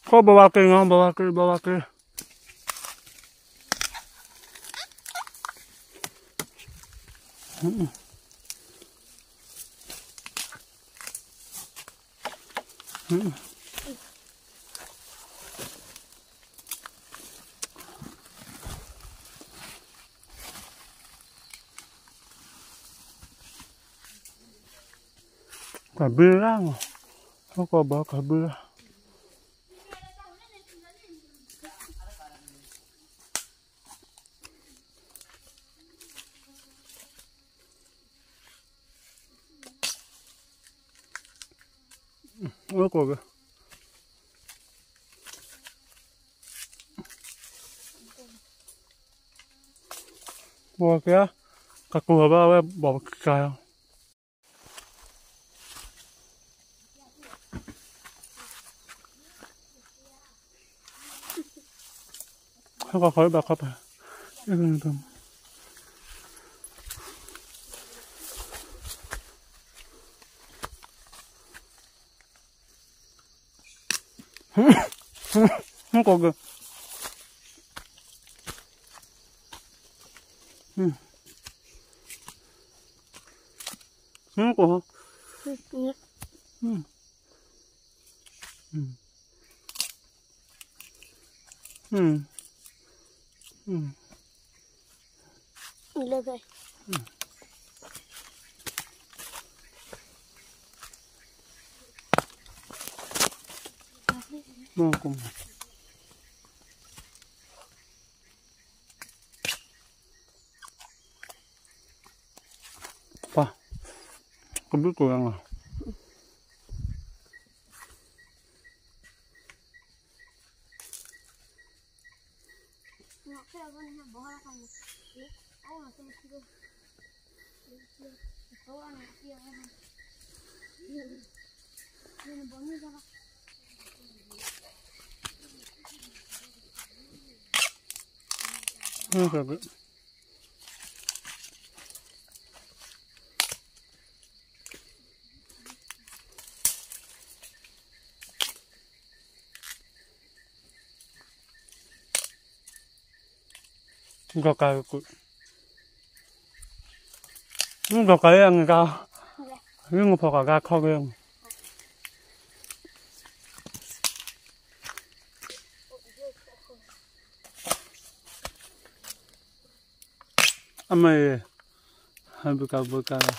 ကီၢ်ဘီဝါက့ၤနီၤ, ဘီဝါက့ၤ, ဘီဝါက့ၤ. ကဘုရၣ်မး, ဟီၣ်ကီၢ်ဘီကဘုရၣ်. အိၣ်ကိးက့ၤ, ဘီက့ၤ, ကကိးဘၣ်ဝဲဘီက့ၤ. ဟဲကီးခီဘၣ်ခီပၤ, ဟဲကီးက့ၤ, ဟဲကီး, ပှၤ, ကဘုကိးဂၤလီၤ. ကီၢ်ကး, ကီၢ်ကးအံၤအဂၤ, ယငိၣ်ဖီၣ်ကီၢ်ကးခီက့ၤ. အမ့ၢ်, ဟဲဘုကါဘုကါ, ကီ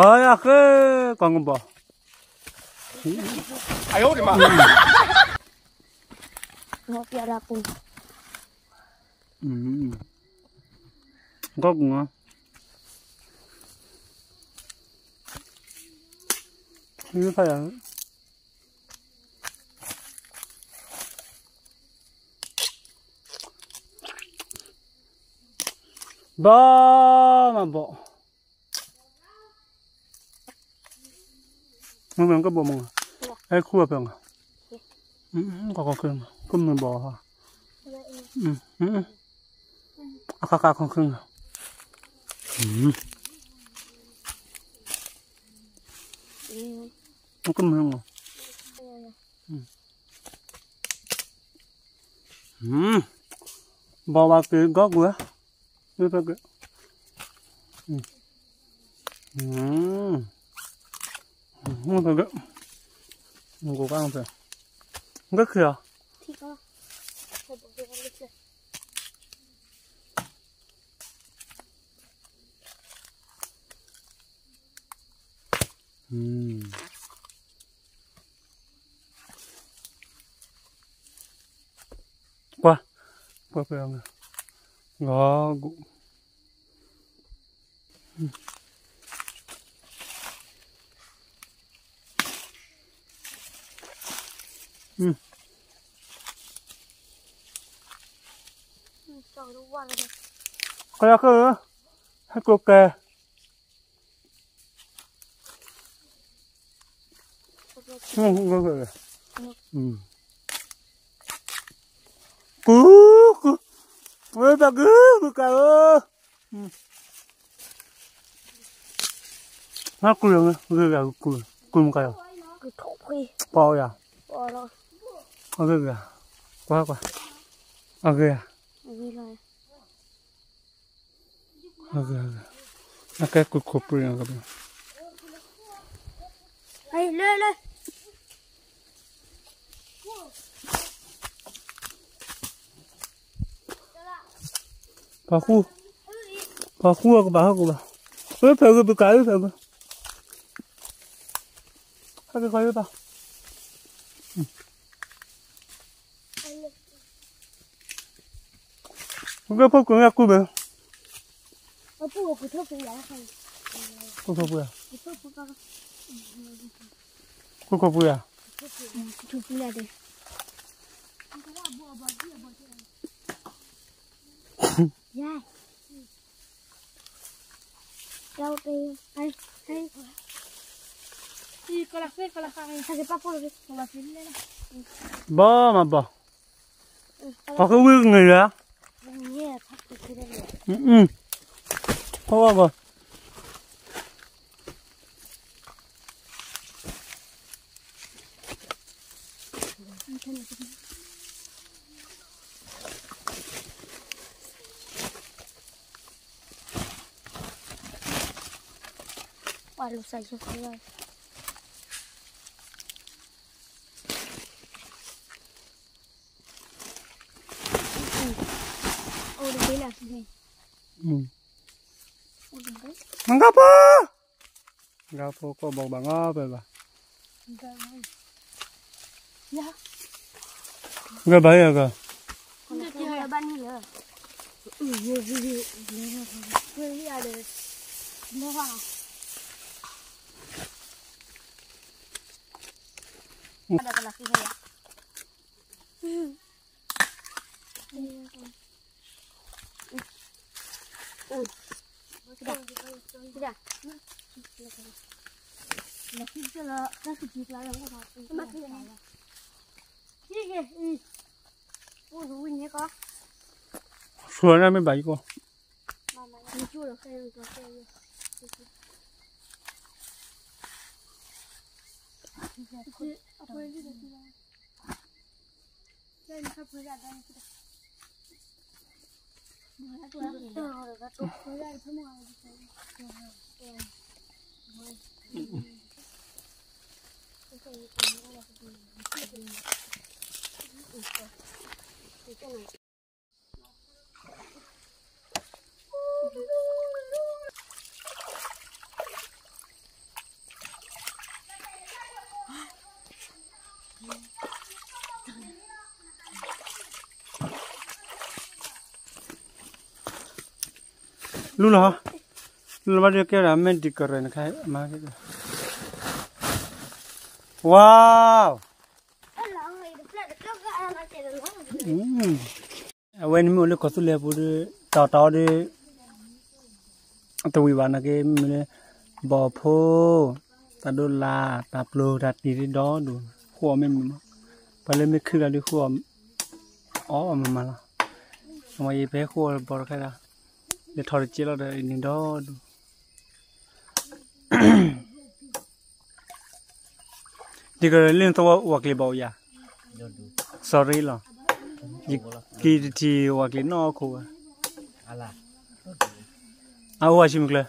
ယၤဃ့, ကီၢ်ကဘီ, ကီၢ်က, ဘီမၤဘီ, မ့ၢ်ကဘီမ့ၢ်, အဲခူအဖဲ, ကီၢ်ခီခ့, ကမ့ၢ်ဘီ, အခါခါခီခ့, ကမ့ၢ်မ့ၢ် ဘီဝါက့ၤကီၢ်ကွံာ်, မ့ၢ်ဖဲက့ၤ, မ့ၢ်ဖဲက့ၤ, မ့ၢ်က့ၤက့ၤ, မ့ၢ်က့ၤခံလီၤ. ကွၢ်, ကွၢ်ဖဲအီၤ, လီၤကူး, ကယၤက့ၤ, ဟဲကိးကဲ, ကူ, ကူ, ဝဲဘၣ်ကူ, ကူကါဧၢ, ဟဲကူ, ကူ, ကူ, ကူမကါ ပှၤအိၣ်ယၤ, အဂ့ၢ်ဂ့ၤ, ကွၢ်ကွၢ်, အဂ့ၢ်ဧါ, အကဲကုခိၣ်ပှ့ၤ, လၢလၢ ပှၤဃူ, ပှၤဃူအကဘၣ်ဟီၣ်ကဘၣ်, အၢဖဲဂ့ၤပကးအၢဖဲဂ့ၤ, ဟဲက့ၤခီယဘၣ်, ကဲဖိကွံာ်ဝဲကူဘဲ, ကူခိၣ်ပှ့ၤ, ကူခိၣ်ပှ့ၤဧါ, ဘီမၤဘီ, ပှၤကဝံၤကငဲၢ်ယၤ, ဖီဝါဘီ ပှၤလူၤစၢ်ယိၤ, အိၣ်တဘ့ၣ်လၢ်န့ၣ်, မ့ၢ်ဂၤဖိ, မ့ၢ်ဂၤဖိကီၢ်ဘီကဘၣ်ငါဖဲဘၣ်, ဂဲၤဘၣ်ယၤဂၤ, ဘၣ်န့ၣ်လၢ ဆူၣ်န့ၣ်မ့ၢ်ဘၣ်ယကီၢ်, လူလီၤ, လူလီၤဘၣ်ဒုးကဲဒၣ်မ့ၢ်ဒံးကရၢၢ်နခါ, ဝါ, အဝဲန့ၣ်မ့ၢ်အိၣ်လၢကီၢ်သူလ့ၤပူၤဒီး တီၤတီၤဒီး တဝံၤဘၣ်နာ်က့ မ့ၢ်လၢ ဘီၣ်ဖိ, တၢ်ဒိလၣ်, တၢ်ပျိၤ, တၢ်တံၤဒီဒူၣ်, ဃိအီၤမ့ၢ်မုာ်မး, ပှၤလၢမ့ၢ်ခုၣ်လီၤဒုးဃိအီၤ, အီၣ်မးမးလီၤ, အဝဲယဖဲဃိအီၤဘီတခါဒီး, လဲၤထီၣ်တစဲးလီၤဒီး အန့ၣ်ဒီဒူၣ် ဒ်ကရၢၢ်လၢနသဝီဝၤကျ့ၤဘၣ်အိၣ်ယၤ, sorry လီၤ, ယက့ၤတထံၣ်ဝၤကျ့ၤနီၢ်ခိၣ်ဘၣ်, အအိၣ်ဝဲဆံမုၢ်ကျၢၤ,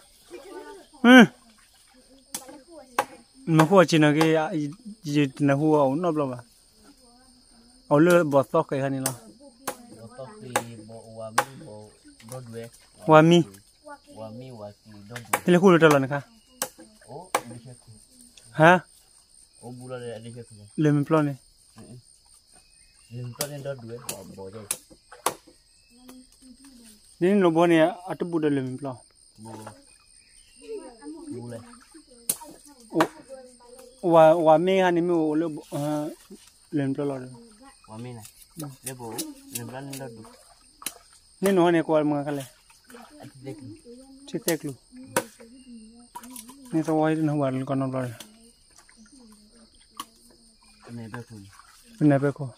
မ့ၢ်ဃိအီၤဆံးနာ်က့, ယတနၢ်ဟူအအိၣ်နီတဘျီဘၣ်, အိၣ်လၢဘီၣ်သီဃဲၤခါန့ၣ်လီၤ, ဝၤမံ, ဟဲလၢဃိလၢတၢ်လီၢ်န့ၣ်ခါ, ဟါ, လၢမ့ၢ်ပျီန့ၣ်, ဒ်န့ၣ်လိာ်ဘီန့ၣ် အတဘူးဒီးလၢမ့ၢ်ပျီ, ဝၤမ့ၢ်ဟါန့ၣ်မ့ၢ်အိၣ်လၢ လၢမ့ၢ်ပျီလီၤဒီး, န့ၣ်နီၢ်ဟါန့ၣ် ကွၢ်မုၢ်ခါလဲၣ်, ထံသဲကျိၤ, န့ၣ်သဝီတနၢ်ဟူဘၣ်လၢကီၢ်နီတဘျီဒီး, ပနဲၣ်ပဲခိၣ်,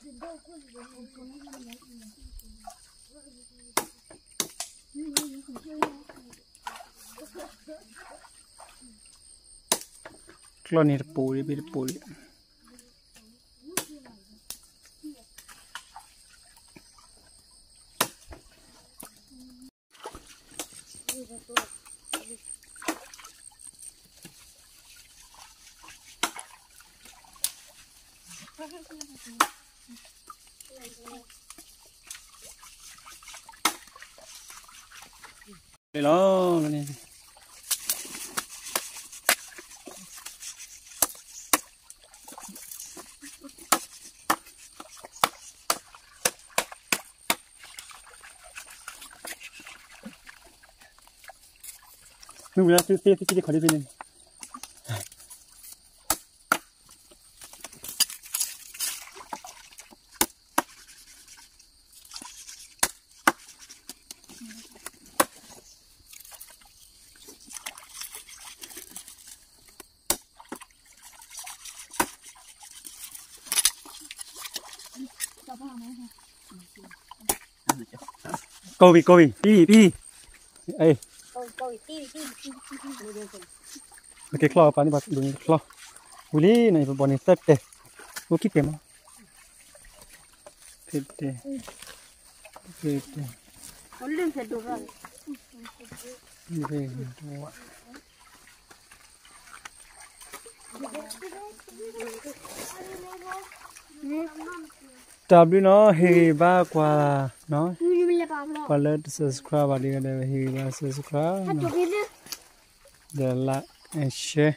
ထ ကျီၢ်န့ၣ်တပိၤဒံး ဘ့ၣ်တပိၤဒံး လီၤ မ့ၢ်ဝံၤလၢသုသ့သုက့ၤခီဒ်ဖဲန့ၣ် ကိးဝံၤ ကိးဝံၤ ပံၢ် ပံၢ် အဲ ပက့ၤချီၣ်ပာ်န့ၢ်ပှၤဒိးန့ၣ်တချီၣ် ဝံၤလံနီၤ ယပဘီန့ၣ်သၢတဲာ် အိၣ်ခံတဲာ်မး သၢတဲာ် သၢတဲာ် တၢ်ဘျုးနီၤ ဟ့ၣ်ဂံၢ်ဘါကွၢ်နီၤ ပှၤလၢတ subscribe ဘၣ်ဒ်ဒီး ဟ့ၣ်ဂံၢ်ဘါ subscribe နီၤ ဒီး like and share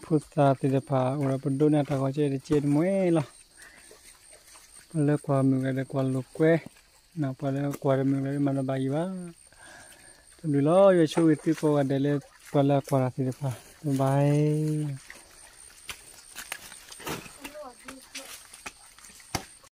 ဖိသၣ်သ့ၣ်တဖၣ် အိၣ်ဒီးပဒိးန့ၢ်တၢ်ဂီၤကဲတကဲတမှဲလီၤ ပှၤလၢကွၢ်မုာ်ဂၤဒီးကွၢ်လိာ်ကွဲ ပှၤလၢကွၢ်တမုာ်ဂၤဒီးမၤတဘၣ်ယံၤဘၣ် တၢ်ဘျုးလီၤ ယွၤဆိၣ်ဂ့ၤသုကိးဂၤဒဲးလၢ ပှၤလၢအကွၢ်တၢ်သ့ၣ်တဖၣ် bye bye